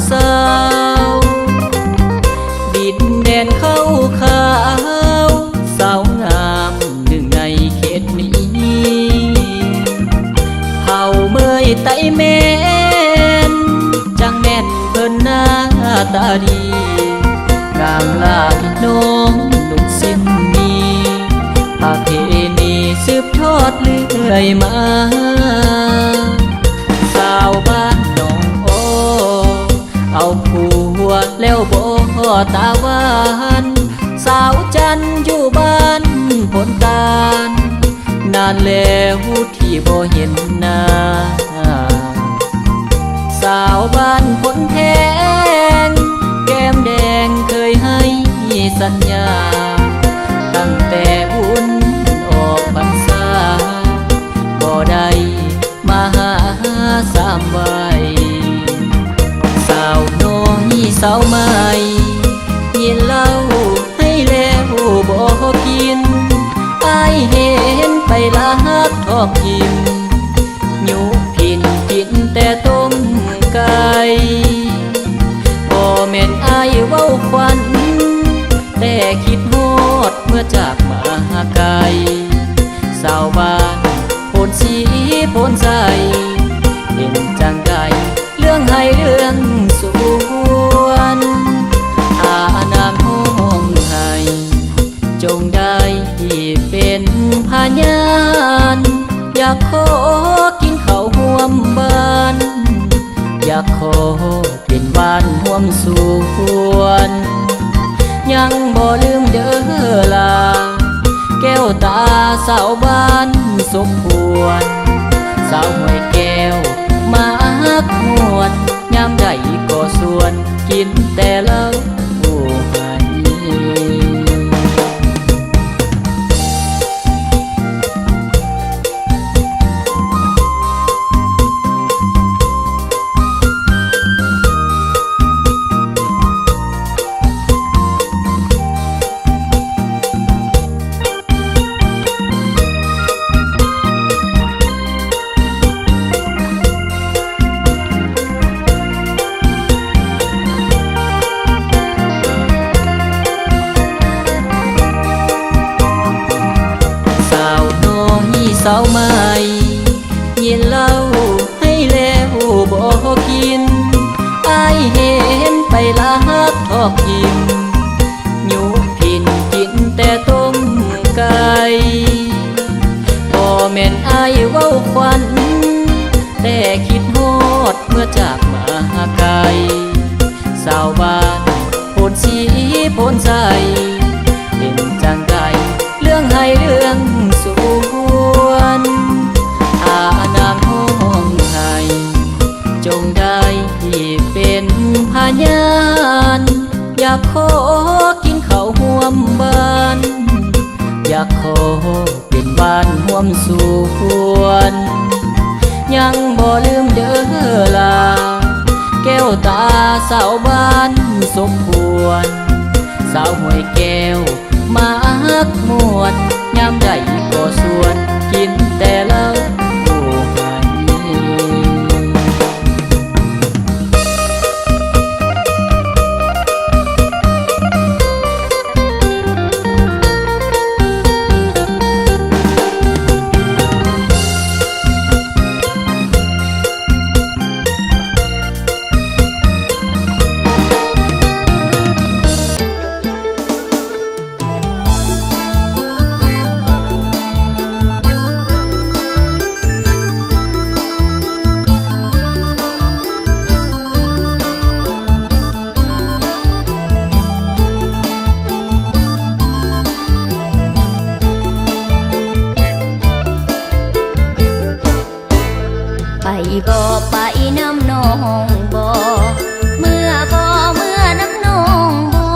ສາວ ດິນແດນຂາວຂາວ ສາວງາມໜຶ່ງໃນເຂດນີ້ ເຜົ່າເມຍໄຕແມ່ນ ຈັ່ງແມ່ນເພິ່ນໜ້າຕາດີ ງາມຫຼາຍນ້ອງນຸ່ງສິ້ນມີ ປະເພນີສືບທອດເລື້ອຍມາ ສາວບ້ານໜອງອໍ ເອົາຜົວແລ້ວບໍ່ຕາຫວານ ສາວຈັນຢູ່ບ້ານໂພນຕານ ນານແລ້ວທີ່ບໍ່ເຫັນໜ້າ ສາວບ້ານໂພນແພງ ແກ້ມແດງເຄີຍໃຫ້ສັນຍາ ຕັ້ງແຕ່ບຸນອອກພັນສາ ບໍ່ໄດ້ ມາຫາສາມໄວ ສາວນ້ອຍສາວໃໝ່ ກິນເຫຼົ້າໃຫ້ແລ້ວບໍ່ກິນ ອ້າຍເຫັນໄປລັກທອກຖິ້ມ ຍຸພິນກິນແຕ່ຕົ້ມໄກ່ ບໍ່ແມ່ນອ້າຍເວົ້າຂວັນ ແຕ່ຄິດຮອດເມື່ອຈາກມາໄກ ສາວບ້ານໂພນສີໂພນໃສ ເປັນຈັ່ງໃດເລື່ອງໄຮ່ເລື່ອງສວນ ອານາງຮ້ອງໄຫ້ ຈົ່ງໄດ້ເປັນພະຍານ ຢາກຂໍກິນເຂົ້າຮ່ວມບ້ານ ຢາກຂໍ ເປັນບ້ານຮ່ວມສວນ ຍັງບໍ່ລືມເດີລາ ແກ້ວຕາສາວບ້ານສົມຄວນ ສາວຫ້ວຍແກ້ວມາຮັກມ່ວນ ຍາມໃດກໍຊວນ ກິນແຕ່ເຫຼົ້າໃຫ້ ສາວນ້ອຍສາວໃໝ່ ກິນເຫຼົ້າໃຫ້ແລ້ວບໍ່ກິນ ອ້າຍເຫັນໄປລັກທອກກິນ ຍຸພິນກິນແຕ່ຕົ້ມໄກ່ ບໍ່ແມ່ນອ້າຍເວົ້າຂວັນ ແຕ່ຄິດຮອດເມື່ອຈາກມາໄກ ສາວບ້ານໂພນສີໂພນໃສ ເປັນຈັ່ງໃດເລື່ອງໄຮ່ເລື່ອງສວນ ອານາງຮ້ອງໄຫ້ ຈົ່ງໄດ້ເປັນພະຍານ ຢາກຂໍກິນເຂົ້າຮ່ວມບ້ານ ຢາກຂໍ ເປັນບ້ານຮ່ວມສວນ ຍັງບໍ່ລືມເດີລາ ແກ້ວຕາສາວບ້ານສົມຄວນ ສາວຫ້ວຍແກ້ວມາຮັກມ່ວນ ຍາມໃດກໍຊວນ ກິນແຕ່ເຫຼົ້າໃຫ້. ໄປບໍ່ໄປນຳນ້ອງບໍ່ ເມືອບໍ່ເມືອນຳນ້ອງບໍ່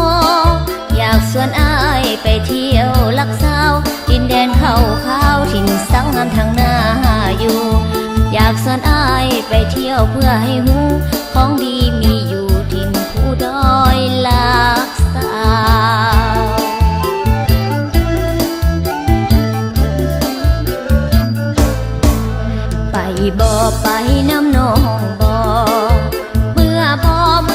ຢາກຊວນອ້າຍໄປທ່ຽວລັກສາວ ດິນແດນຂາວຂາວ ຖິ່ນສາວງາມທັງໜ້າຢູ່ ຢາກຊວນອ້າຍໄປທ່ຽວເພື່ອໃຫ້ຮູ້ ຂອງດີມີຢູ່ຖິ່ນພູດອຍລັກສາວ ໄປບໍ່ໄປນຳນ້ອງບໍ່ ເມືອບໍ່ເມື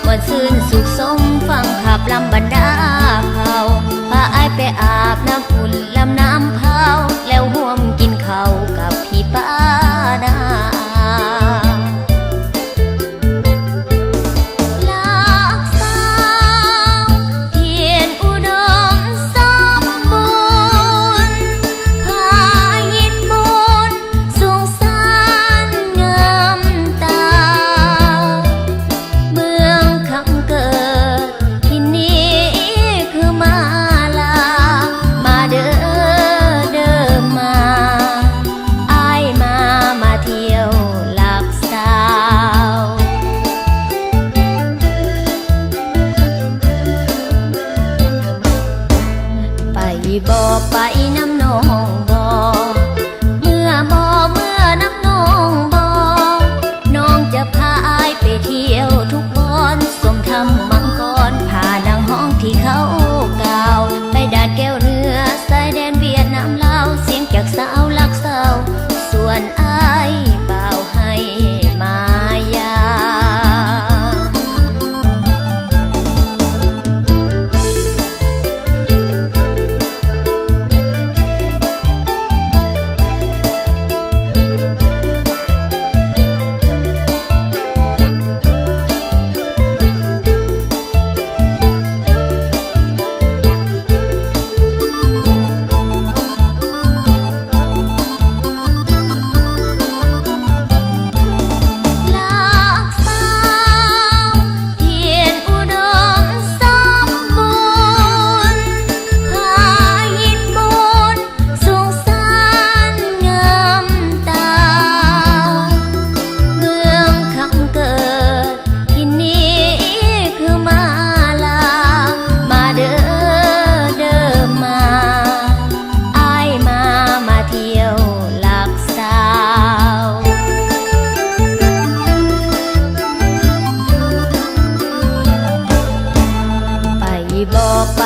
ມ່ວນຊື່ນສຸກສົມ ຟັງຂັບລຳບັນດາເຜົ່າ ພາອ້າຍໄປອາບນ້ຳອຸ່ນລຳນ້ຳເຜົາ ແລ້ວຮ່ວມກິນເຂົ້າກັບພີ່ປ້ານາ. ລັກສາວ ຖິ່ນອຸດົມສົມບູນ ພາຍິນບຸນ ສຸງສານງາມຕາ ເມືອງຄຳເກີດ ທີ່ນີ້ຄືມາລາ ມາເດີ ເດີມາ ອ້າຍມາ ມາທ່ຽວລັກສາວ. ໄປບໍ່ ໄປນຳນ້ອງບໍ່? ເມືອບໍ່ ເມືອນຳນ້ອງບໍ່? ນ້ອງຈະພາອ້າຍໄປທ່ຽວທຸກບ່ອນ ຊົມຖ້ຳມັງກອນ ຜານາງຮອງທີ່ເຂົາກ້າວ ໄປດາດແກ້ວເໜືອ ຊາຍແດນຫວຽດນາມລາວ ສຽງຈາກສາວລັກສາວ ຊວນອ້າຍບ່າວໃຫ້ມາຢາມ. ລັກສາວ ຖິ່ນອຸດົມສົມບູນ ພາຍິນບຸນ ສຸງສານງາມຕາ ເມືອງຄຳເກີດ ທີ່ນີ້ຄືມາລາ ມາເດີ ເດີມາ ອ້າຍມາ ມາທ່ຽວລັກສາວ. ໄປບໍ່ ໄປ